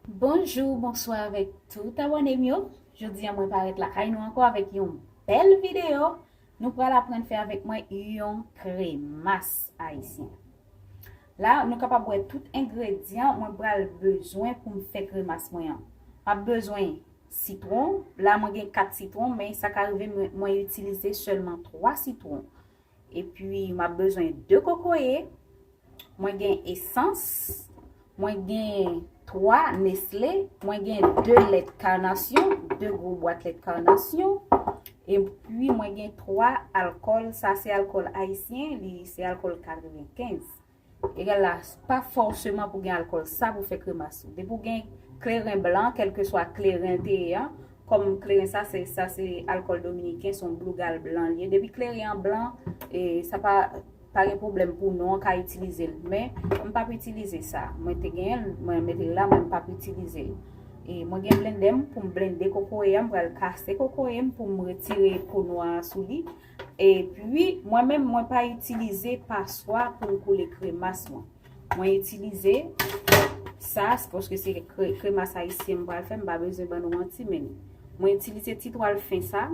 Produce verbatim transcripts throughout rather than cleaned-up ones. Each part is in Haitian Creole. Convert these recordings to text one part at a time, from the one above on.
Bonjou, bonswa avèk tout abòne m yo. Jodi a mwen parèt lakay nou ankò avèk yon bèl videyo. Nou pral aprann fè avèk mwen yon kremas ayisyen. La, nou kapab wè tout engredyan mwen pral bezwen pou m fè kremas mwen an. M ap bezwen sitwon. La, mwen gen kat sitwon, men sa ka rive mwen, mwen itilize sèlman twa sitwon. Epi, m ap bezwen de kokoye. Mwen gen esans. Mwen gen twa Nestle. Mwen gen de lèt kanasyon, de gwo bwat lèt kanasyon. Epi, mwen gen twa alkòl. Sa se alkòl ayisyen, li se alkòl katrevenkenz. Egal la, pa fòseman pou gen alkòl sa pou fè kremas ou. Depi w gen kleren blan, kèlkeswa kleren te ye an, kòm kleren sa se, sa se alkòl dominiken, se yon bluegal blan li ye. Depi kleren an blan, e, sa pa, pa gen pwoblèm pou non an ka itilize l. Men, m p ap itilize sa. Mwen te genyen l, mwen mete l la, men m p ap itilize l. E mwen gen blendè m pou m blende kokoye a, m pral kase kokoye m pou m retire po nwa a sou li. Epi, mwen menm, mwen pa itilize paswa pou m koule kremas mwen. Mwen itilize sa, se paske se kre-, kremas ayisyen m pral fè, m pa bezwen ban nou manti, men mwen itilize ti twal fen sa.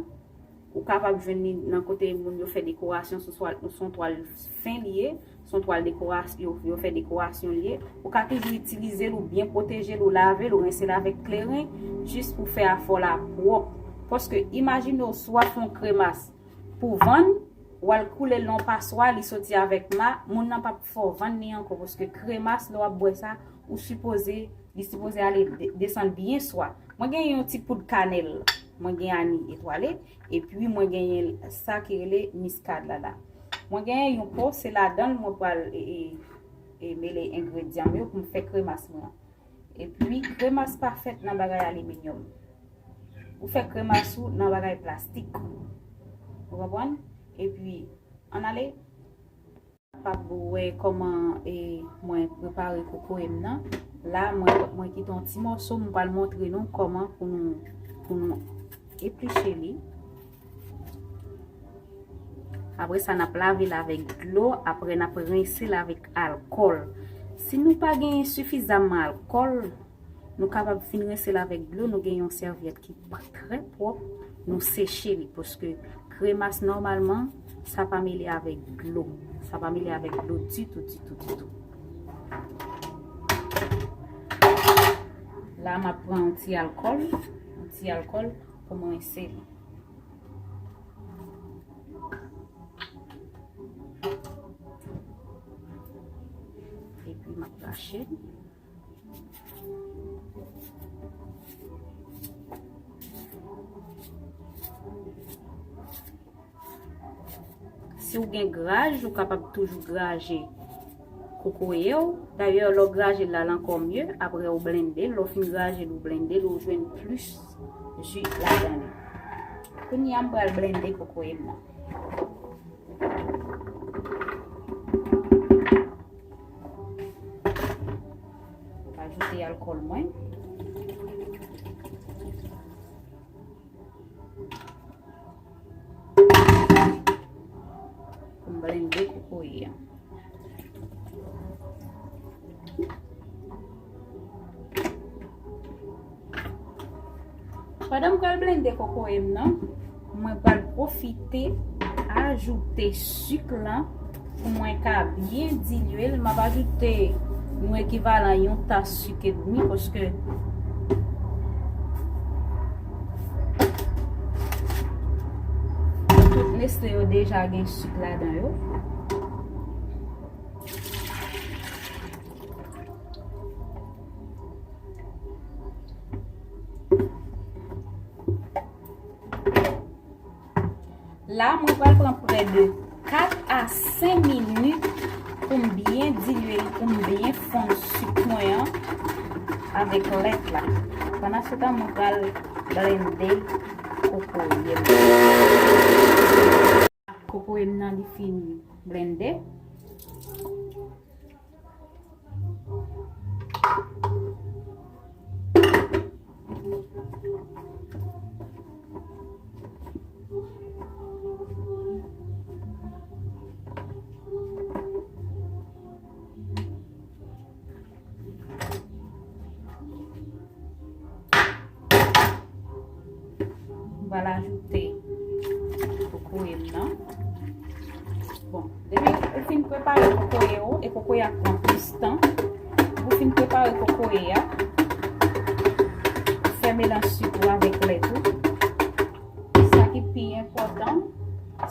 Ou kapab jwenn li nan kote moun yo fè dekorasyon, se swa, se yon twal fen li ye, se yon twal dekorasyon, yo, yo fè dekorasyon li ye. Ou ka toujou itilize l, ou byen pwoteje l, ou lave l, ou rense l avèk kleren, jis pou fè afè w la pwòp. Paske imajine w, si w ap fè yon kremas pou vann, w al koule l nan yon paswa, li soti avèk ma, moun nan p ap fè w vann li ankò, paske kremas, lè w ap bwè sa, ou sipoze, li sipoze ale de-, desann byen swa. Mwen gen yon ti poud kanèl, mwen gen ani etwale, epi mwen genyen sa ki rele miskad la la. Mwen genyen yon po, se ladan l mwen pral, e, e, e mele engredyan m yo pou m fè kremas mwen an. Epi, kremas pa fèt nan bagay aliminyòm. Ou fè kremas ou nan bagay plastik. Ou konprann? Epi, ann ale. Kapab wè kòman, e, mwen prepare kokoye m nan. La, mwen, mwen kite yon ti mòso, mwen pral montre nou kòman pou nou, pou nou epliche li. Apre sa, n ap lave l avèk dlo, apre n ap rense l avèk alkòl. Si nou pa genyen sifizamman alkòl, nou kapab fin rense l avèk dlo, nou gen yon sèvyèt ki trè pwòp, nou seche li, paske kremas nòmalman, sa pa mele avèk dlo. Sa pa mele avèk dlo ditou, ditou, ditou. La, m ap pran yon ti alkòl, yon ti alkòl pou mwen rense li. Epi m ap rache l. Si w gen graj, ou kapab toujou graje kokoye w. Dayè, lè w graje l la, l ankò mye. Apre, ou blende l. Lè w fin graje l, ou blende l, ou jwenn plis ji ladan li. Kounye a, m pral blende kokoye m nan. Ajoute alkòl mwen. Pou m blende kokoye a. Pandan m pral blende kokoye m nan, mwen pral pwofite ajoute sik lan pou mwen ka byen dilye l. M ap ajoute yon ekivalan yon tas sik edmi, paske tout Nestle yo deja gen sik ladan yo. La, mwen pral pran prè de kat a senk minit pou m byen dilye l, pou m byen fonn sik mwen an avèk lèt la. Pandan se tan, mwen pral blende kokoye m. Kokoye m nan, li fin blende. Pral ajoute kokoye m nan. Bon, depi ou fin prepare kokoye ou, e kokoye a pran plis tan. Ou fin prepare kokoye a, fè melanj sik ou avèk lèt ou. Sa ki pi enpòtan,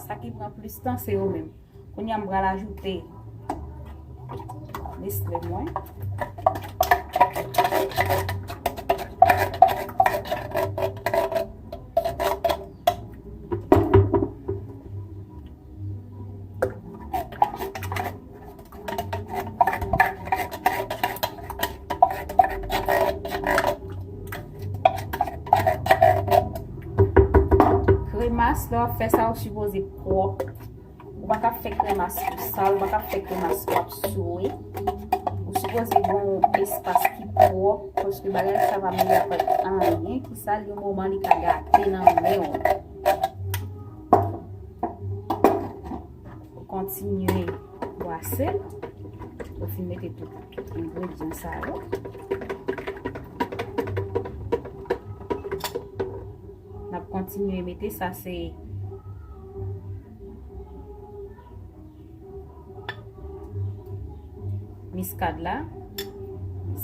sa ki pran plis tan, se yo menm. Kounye a m pral ajoute Nestlé mwen. Kremas, lè w ap fè sa, ou sipoze pwòp. Ou pa ka fè kremas pou sal, ou pa ka fè kremas pou ap soure. Ou sipoze gen yon espas ki pwòp, paske bagay sa pa mele avèk anyen ki sal, yon moman li ka gate nan men w. Kontinye brase l. Ou fin mete tout engredyan sa yo. N ap kontinye mete, sa se miskad la,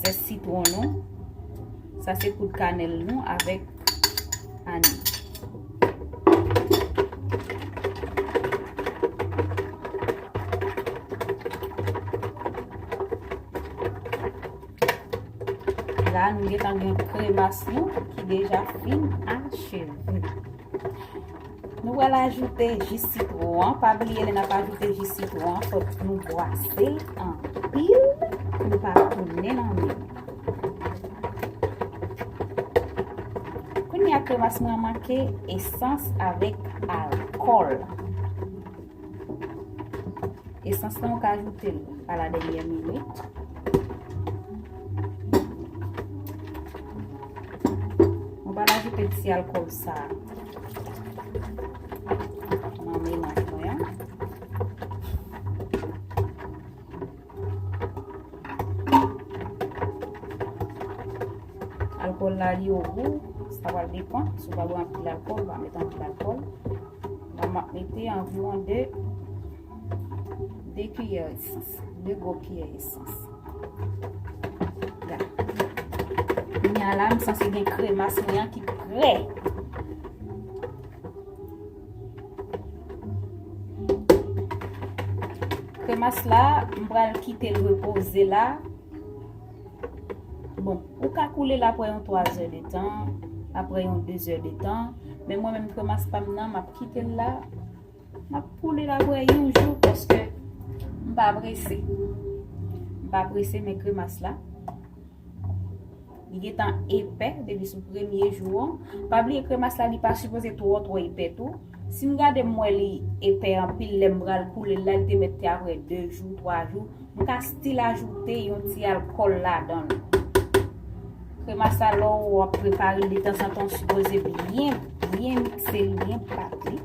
zès sitwon nou, sa se poud kanèl nou avèk ani. La, nou gentan gen kremas nou ki deja fin acheve. Nou pral ajoute ji sitwon an. Pa bliye, lè n ap ajoute ji sitwon an, fòk nou bwase l anpil pou l pa tounen nan men nou. Kounye a, kremas mwen an manke esans avèk alkòl. Esans lan, ou ka ajoute l a la dènyè minit. Mwen pral ajoute ti alkòl sa a nan melanj mwen an. Alkòl la, li o gou, sa pral depann. Si w pa bwè anpil alkòl, ou pa mete anpil alkòl. La, m ap mete anviwon de, de kiyè esans, de gwo kiyè esans. Ya. Kounye a la, m sanse gen kremas mwen an ki prè. Kremas la, m pral kite l repoze la. Bon, ou ka koule l apre yon twa zè de tan, apre yon de zè de tan, men mwen menm kremas pa m nan, m ap kite l la, m ap koule l apre yon jou, paske m pa prese. M pa prese, men kremas la, li gentan epè depi sou premye jou an. Pa bliye kremas la, li pa sipoze twò, twò epè tou. Si m gade, m wè li epè anpil, lè m pral koule l la, li te mèt te apre de jou, twa jou. M ka still ajoute yon ti alkòl ladan l. Kremas la, lè w ap prepare l, detanzantan, w sipoze byen, byen mikse l, byen bat li.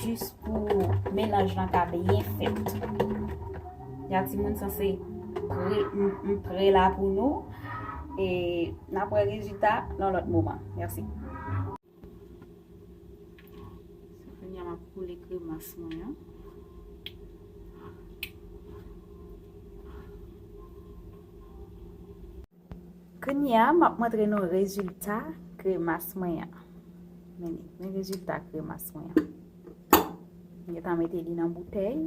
Jis pou melanj lan ka byen fèt. Ya, timoun, sanse prè, m, m prè la pou nou. E n ap wè rezilta nan lòt moman. Mèsi. Kounye a, m ap koule kremas mwen an. Kounye a, m ap montre nou rezilta kremas mwen an. Men li, men rezilta kremas mwen an. M gentan mete li nan boutèy.